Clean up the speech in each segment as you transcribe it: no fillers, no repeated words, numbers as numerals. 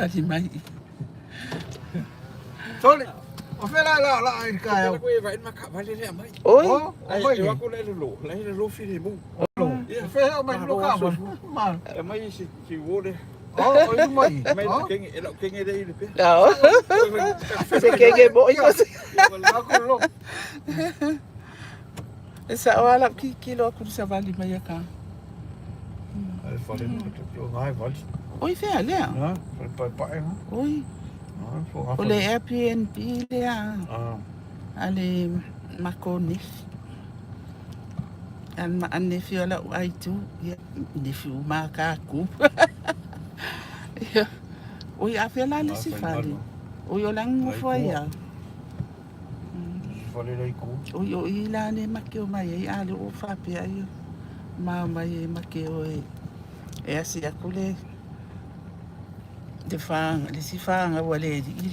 Savali mai. Sole, o fea la la la i ka au. Oi. O, o mai. O fea o mai lo ka ma. Ma. O, o i mai. O. Ao. Se kege mo i ko se. Aku lo. E sa o ala ki kilo aku savali mai ka. Ai fale mo te o ngai vali. Oi fea lea. Ha, fale pai pai ha. Oi. Ha, fo ha. O le Airbnb lea. Ah. A le mako nefi. An ma an nefi o lau ai tu. Ia, nefi u maka aku. Ia. Oi a fea la le si fale. Oi o lang Lai fo ia. Fale lai ku. Oi o i la le make o mai ai a le o faapea ai ma mai e make o e e asi aku le le whaanga, le si whaanga ua le ri i.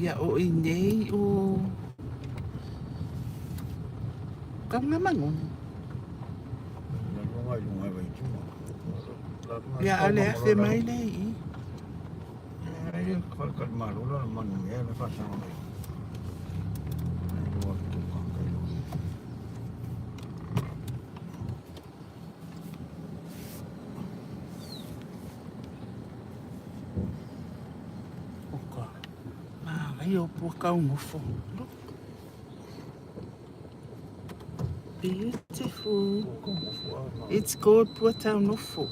Ia o i nei o ka ngā mangu. La lunga i lunga vai tu. Ia a le afe mai le i. Ai fale ka malo la manu e le fa sa mai. Ai lo tu ka ka lo. Oka. Ma ngai o pua kaungofo. Look. Beautiful. Ko mo fo a ma. It's called Puataunofo.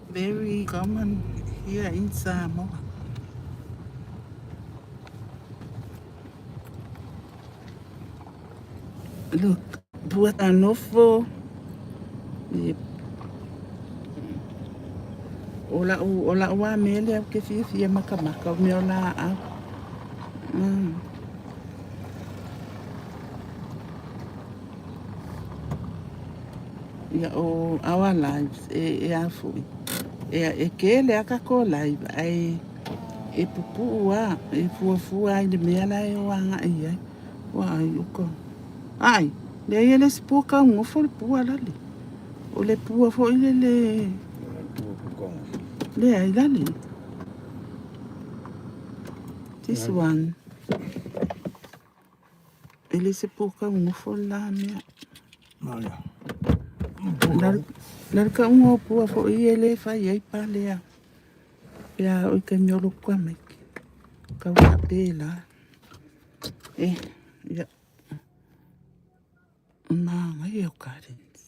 Very common here in Samoa. Look, Puataunofo. Yep. O lau, o lau a mele au ke fia fia makamaka o mea o la au. Ia o our lives e, e a foi. E, e ke le aka ko live ai e pupu a e fuafua ai le mea la e o anga i ai. Ua ai uka. Ai, le ai ele se pua kau ngofo le pua lale. O le pua foi le le Tu ku ko. le ai lale. This one. Ele se pua kau ngofo la mea. Na ya. La ka ungo pua foi ele fai ai pa lea. Pea o ka miolo kwa mai. Ka wa pela. E, ia. Ma ngai o gardens.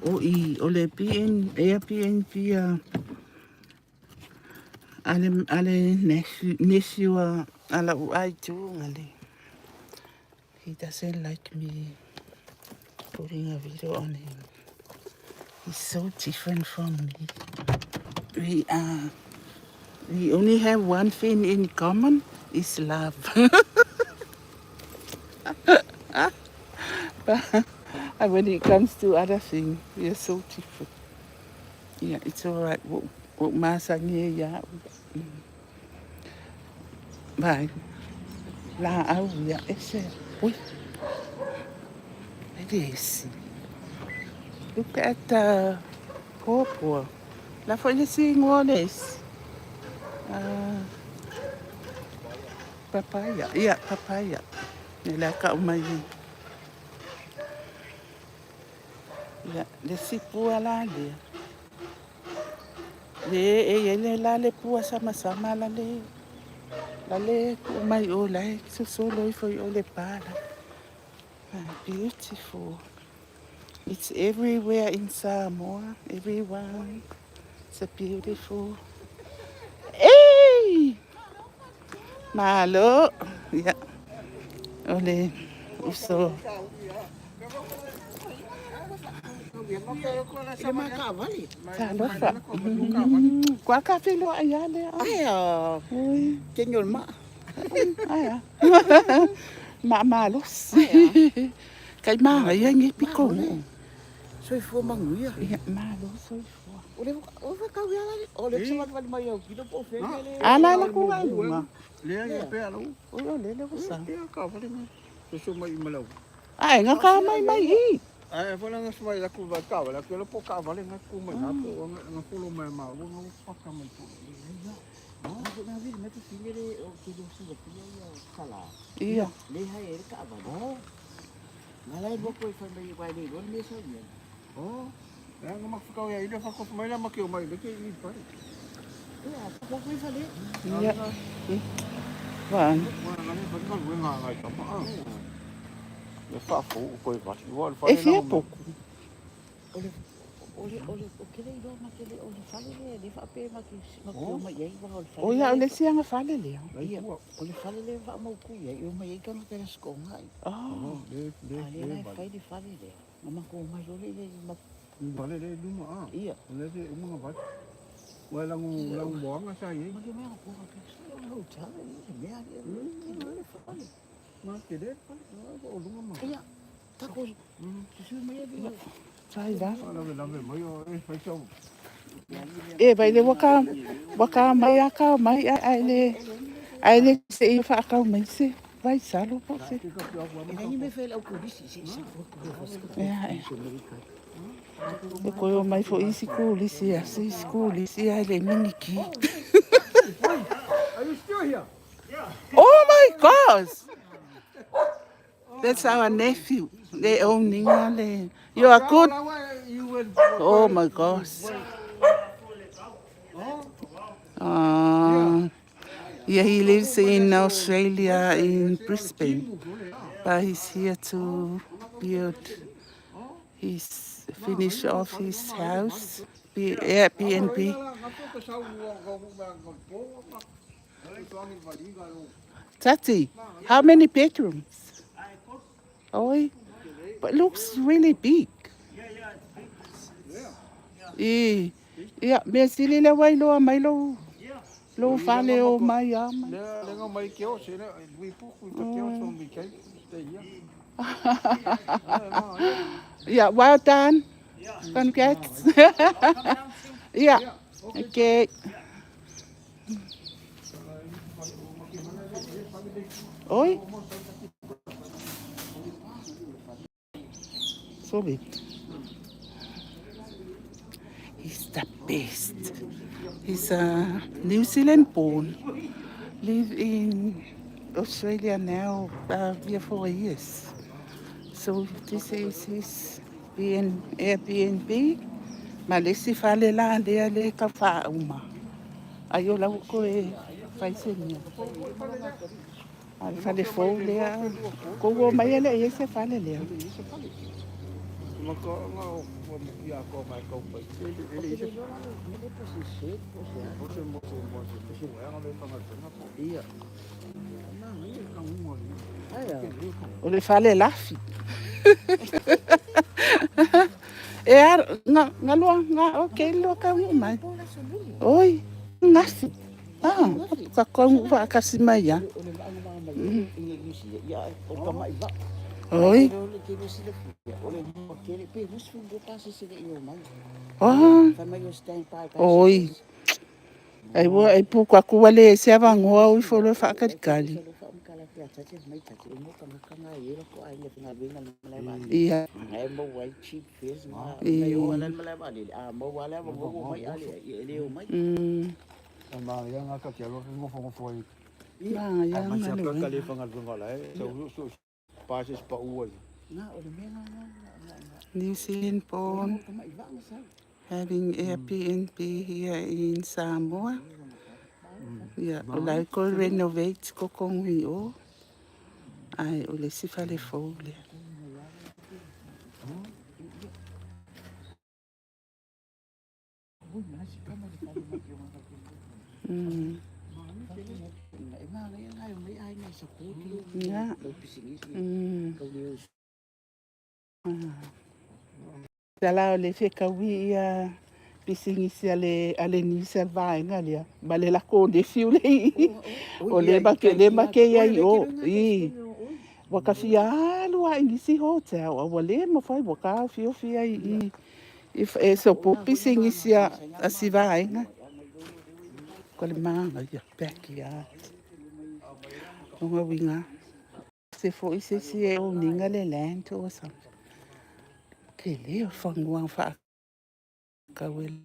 O i o le PN Airbnb a ale ale nephew nephew a ala u ai tu ngale. He doesn't like me putting a video on him. He's so different from me. We are we only have one thing in common is love. But when it comes to other things, we are so different. Yeah, it's all right. What masangi ya. Bye. La au ya ese. Ui. It is. Look at the pawpaw. La foi le si ngoles. Papaya. Yeah, papaya. Le la ka umai. Ya, le si pua la le. Le e e le la le pua sama sama la le. La le ku mai o la e sosolo i foi o le pala. Ah, beautiful. It's everywhere in Samoa. Everyone. It's a beautiful. Hey! Malo. Yeah. Ole. Uso. Talofa. Kwa ka whenua ai a lea. Ai a Oi. kenyo ma. Ai a. Ma malosi. Kai maa ia ngi piko. Soifua manuia. Ia, malo soifua. O le o whakau ia lani. O le savalivali mai au kilo po o whenua le. Ala la ku ai lunga. Lea ia pea lau. O o lele o sa. Ia ka vale mai. Susu mai i malau. Ai nga ka mai mai i. Ai fo la nga mai la ku va ka vale ke lo po ka vale nga ku mai na po nga nga polo mai ma wo nga pa ka mai po. Ko nā vili mai te whine le o te lo sila pia ia sala. Ia. Le hai e ka avale. Oh. Ngā lai moko i whai mai wai nei rona me sau ia. Oh. Ya nga mak ka ya ile fa ko mai la ma ke mai le ke i pa. Ia, ko koe whale. Ia. Wa. Wa nga le fa ka we nga nga ka ma. Le fa fo ko i va. Wa fa E fia poku. O le o le o le o kele iloa ma kele o le fale le le whaape ma ki ma ki o mai ai wa o le fale. O ia o le sianga fale lea. Ia, o le fale le wha mau ku ia i o mai ai kanga kera skonga ai. Oh. Le le A le le lai whai le fale le. Nga ma ko mai lo le le ma vale le luma a. ia. Le le uma va. Wa la ngu la ngu mo nga sa ye. Ma ke mea ko ka ke sa o hotel le mea le le fale. Ma ke le fa o lunga ma. Ia, tako susu mai e Sai la. La ve la ve mai o e fa sau. E vai le waka waka mai a ka mai a ai le ai le se i whaakau mai se. Vai salo po se. Ke ka pia wa E nei me whele au kurisi se se ko ko ko. Ia e. E koe o mai fo isi kulisi a se isi kulisi ai le miniki. Are you still here? Oh my gosh! That's our nephew. Le owning le. You are good. Oh my gosh. Yeah, he lives in Australia, in Brisbane, but he's here to build his finish off his house, B, Airbnb. Tati, how many bedrooms? Oi, but looks really big. Eh, yeah, me sili le wai loa mai lo lo fale o mai a mai. Le le nga mai ke o se le ui pu ku te o so mi kai te ia. Yeah, well done. Congrats. Yeah. Okay. Oi. Sorry. He's the best. He's a New Zealand born. Live in Australia now 4 years. So this is his Airbnb. Ma le si fale la lea le ka whauma. Ai o lau ko e whaise mea. A le fale fou lea. Ko ua mai ele e se fale lea. Ma ko nga o mo ia ko mai ko pai. Ele ele se Le po se se po se. mo se mo se mo se se nga le pa nga po. Ia. Na ngi ka ngu ni. Ai a. O le fale lafi. E ar, nga, nga lua, nga, okay, lua ka ngu mai. Po la sulu. Oi, ngafi. Ah, ka kau whaakasi mai ia. O le maanga maanga mai i ngi si ia o ka mai va. Oi, O le ke sila fia. O le mo ke le pe hus fu go pa se se i o mai. oh, Fa mai o stand by. Oi. Ai ua ai puku aku wale se avangoa ui folo whaakalikali. Lo fa um kala ke ata te mai ta te mo ka ka nga e ko ai le nga venga le mala ba. Ia, Ngai mo wai cheap fares nga. I. Ngai o ala mala ba le. A mo wala mo mo mai ale e le o mai. Ma ia nga ka ke lo ngo fo ngo fo i. ma ia Ma nga se le ka ka wena. le fa nga nga la e. So so pa se pa u ai. Nga o le me nga nga nga nga. New Zealand born, Ka mai va nga sa. having Airbnb here in Samoa. Ia, o lai ko renovate ko kongui o. Ai, o le si fale fou lea. Ui ma si ka ma le fale ma ke o nga ke. E ma ngai ngai mai ai ngai sa ko ki. Nga. Lo pisingisi. Kau le Tala o le whekaui ia pisingisi a le nisa vaenga lea. Ma le lako o nephew le i. O le ma ke le ma ke ia i o. I. Waka fia alu alu lava i nisi hotel a ua le mafai ua taofiofi ai i i e sopo pisinisi a si vaega. O le manaia backyard. Lona uiga, se foi se isi e own ina le land or something. Tele o le fanua na faatau e le.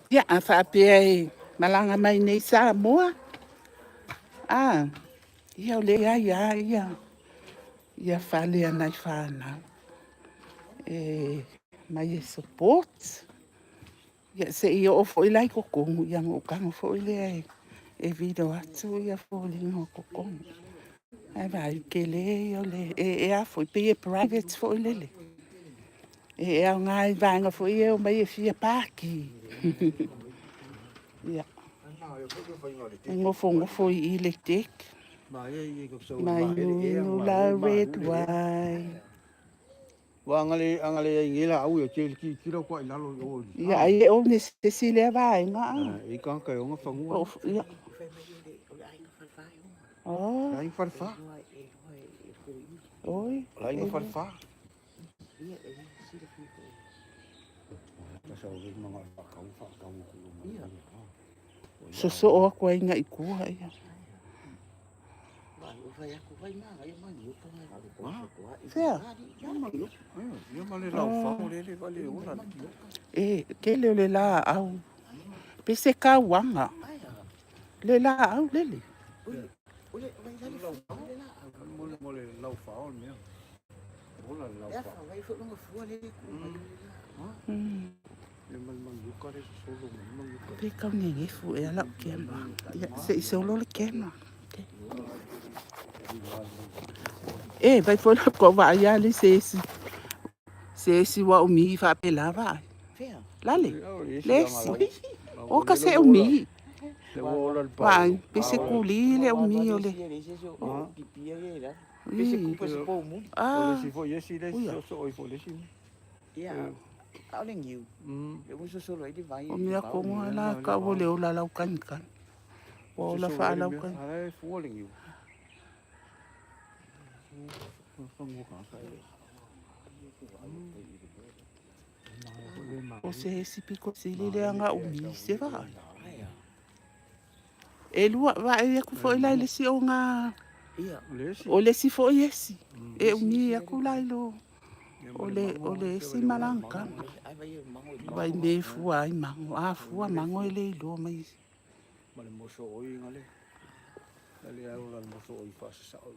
Ia, a faapea e malaga mai nei i Samoa, ia o lea e i ai lava ia fale a nai fanau e omai e support. Ia se i oo foi la i totonu ona ou tago foi lea e video atu foliga o totonu. Ae vaai o le tele ia o le... e pei e private foi lele, e aoga i vaega foi ia e omai e fia paki. Ia, e nofonofo i i le deck ma inuinu lau red wine. Aua ana leai nei laau e te tilotilo atu lava i lalo i o. Ia ai e own e se isi lea vaega a. E i ai tagata e ona fanua. Ia. O le aiga falefa. Oi. O le aiga falefa. Sosoo atu ai agai i tua ia. Fea? Ia ma le laufao lele vale ola. E tele o le laau. Pe se tauaga. Le laau lele. Mo le laufao le mea. Ola le laufao. Ia ma le manioka le sosolo mai manioka. Pe tau nenefu ea lau camera. Ia, se i solo le camera. Okay. E, vai foi la ko vaai ali se isi. Se isi ua umi faapela vaai. Lale, le isi. O ka se umi. Le ola le Vaai, pe se kuli le umi o le. Ui. O le Ah, isi foi esi le Uia. isi so i foi le isi. O mea kogoa la kau o le ola lau kanikani. Ua ola faalaukanikani. Ala e fua le niu. Fanua ka O se isi pito sili lea na umi se vaai. E lua, vaai atu foi la i le isi o ga, Le isi. o le isi foi esi. E umi atu la i lo, o le isi malagataga. Vai me fua ai mago. A fua mago e le iloa mai. Ma le moso oi ngale. Le au la moso oi fa sa oi.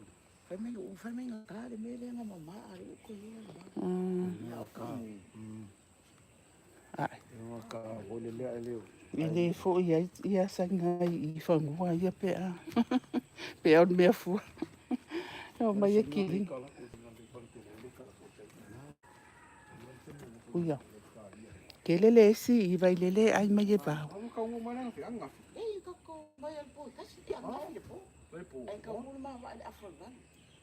Ai. E ka o le lea e leo. E le foi ai ia saga i fanua ia pe a. Pe a o le mea fua. E o mai e kili. Uia. Kele le esi i vai lele ai mai e vau. Amo ka ngo mai na fi anga. Le po.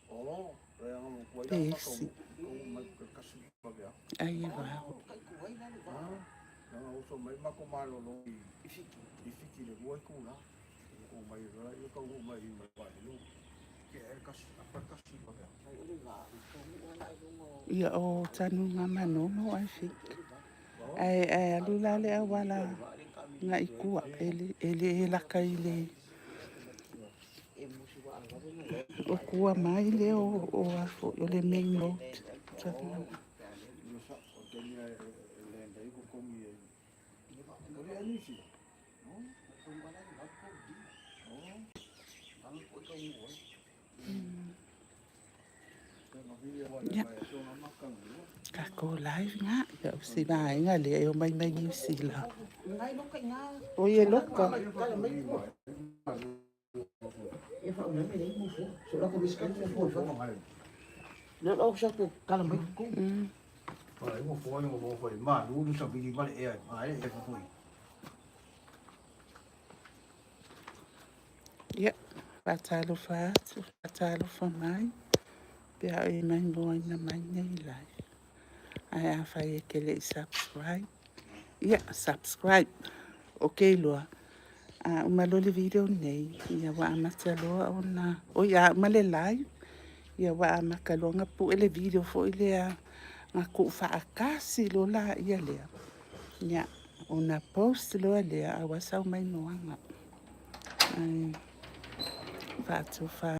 Oh, le anga mo ko Le ia esi mai ka kasi pa bia. ai e vau. Anga o so mai ma ko malo lo i i fiki le rua ku la. Ko mai ra i ka ngo mai mai pa le. Ke e kasi apa kasi pa bia. Ia o tanu ngā manono, I think. Ai ai alu la le awala nga ikua ele ele e laka i le o kua mai le o afo o le main road. Tanu. Yo sa o tenia le ndai ko komi e. O le ani si. Ia. Kako live nga. Ia o si vaenga lea e o mai mai New Zealand. O ie loka. Ai mo fo mo fo ma lu lu sa bi ma le e ai e fo. Ia, faatalofa atu, faatalofa mai. Pe a e mai moaina mai nei live. Ae afai e te le i subscribe, ia, subscribe. Ok loa. A uma loa le video lenei, ia ua amata loa ona, oi a uma le live, ia ua amata loa ona pue le video foi lea na tuufaatasi loa laia lea, ia ona post loa lea aua sau mai moaga. Ae faatofa.